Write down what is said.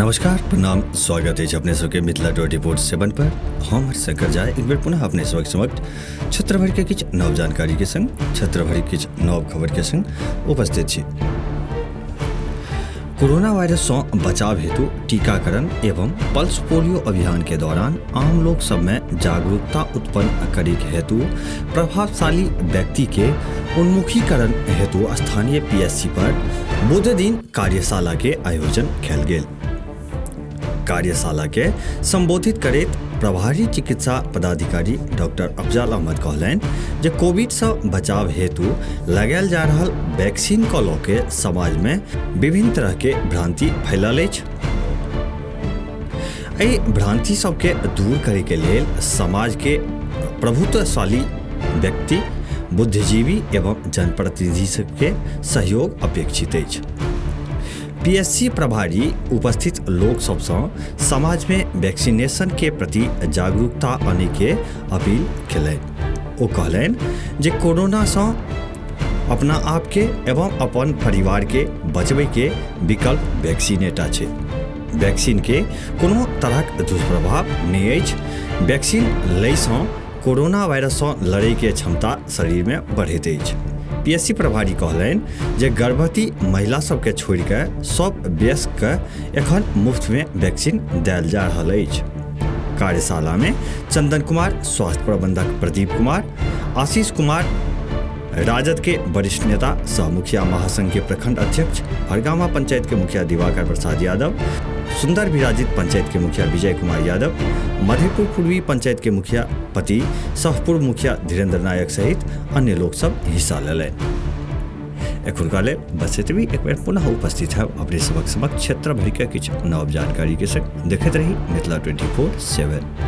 नमस्कार, प्रणाम, स्वागत अछि अपने सबके मिथिला 24/7 पर। हम हरिशंकर झा एक बेर पुनः अपने सबक समक्ष क्षेत्र भरिके किछु नव जानकारीके संग, क्षेत्र भरिक किछु नव खबरके संग उपस्थित छी। कोरोना वायरस सँ बचाव हेतु टीकाकरण एवं पल्स पोलियो अभियान के दौरान आम लोक सब में जागरूकता उत्पन्न करे के हेतु प्रभावशाली व्यक्ति के उन्मुखीकरण हेतु स्थानीय पीएससी पर बुध दिन कार्यशाला के आयोजन कयल गेल। कार्यशाला के संबोधित करैत प्रभारी चिकित्सा पदाधिकारी डॉक्टर अफजाल अहमद कहलनि जे कोविड सँ बचाव हेतु लगायल जा रहल वैक्सीन क लऽ के समाज में विभिन्न तरह के भ्रांति फैलल अछि। एहि भ्रांति सबके दूर करे के लेल समाज के प्रभुत्वशाली व्यक्ति, बुद्धिजीवी एवं जनप्रतिनिधि सबके सहयोग अपेक्षित अछि। पीएससी प्रभारी उपस्थित लोक सबसँ समाज में वैक्सीनेशन के प्रति जागरूकता आने के अपील केलनि। ओ कहलनि जे कोरोना सँ अपना आप के एवं अपन परिवार के बचबै के विकल्प वैक्सीनेटा छै। वैक्सीन के कोनो तरहक दुष्प्रभाव नहि अछि। वैक्सीन लै सँ कोरोना वायरस सँ लड़ै के क्षमता शरीर में बढ़ैत अछि। पीएससी प्रभारी कहलनि जे गर्भवती महिला सबके छोड़ि कऽ सब वयस्क के एखन मुफ्त में वैक्सीन देल जा रहल अछि। कार्यशाला में चंदन कुमार, स्वास्थ्य प्रबंधक प्रदीप कुमार, आशीष कुमार, राजद के वरिष्ठ नेता सह मुखिया महासंघ के प्रखंड अध्यक्ष, भरगामा पंचायत के मुखिया दिवाकर प्रसाद यादव, सुंदर विराजित पंचायत के मुखिया विजय कुमार यादव, मधेपुर पूर्वी पंचायत के मुखिया पति सह पूर्व मुखिया धीरेन्द्र नायक सहित अन्य लोग सब हिस्सा लेलनि। एखुनका लेल बस एतबी। एक बेर पुनः उपस्थित है अपने सबक समक्ष क्षेत्र भरिके किछु नव जानकारी के संग। देखैत रही मिथिला 24/7।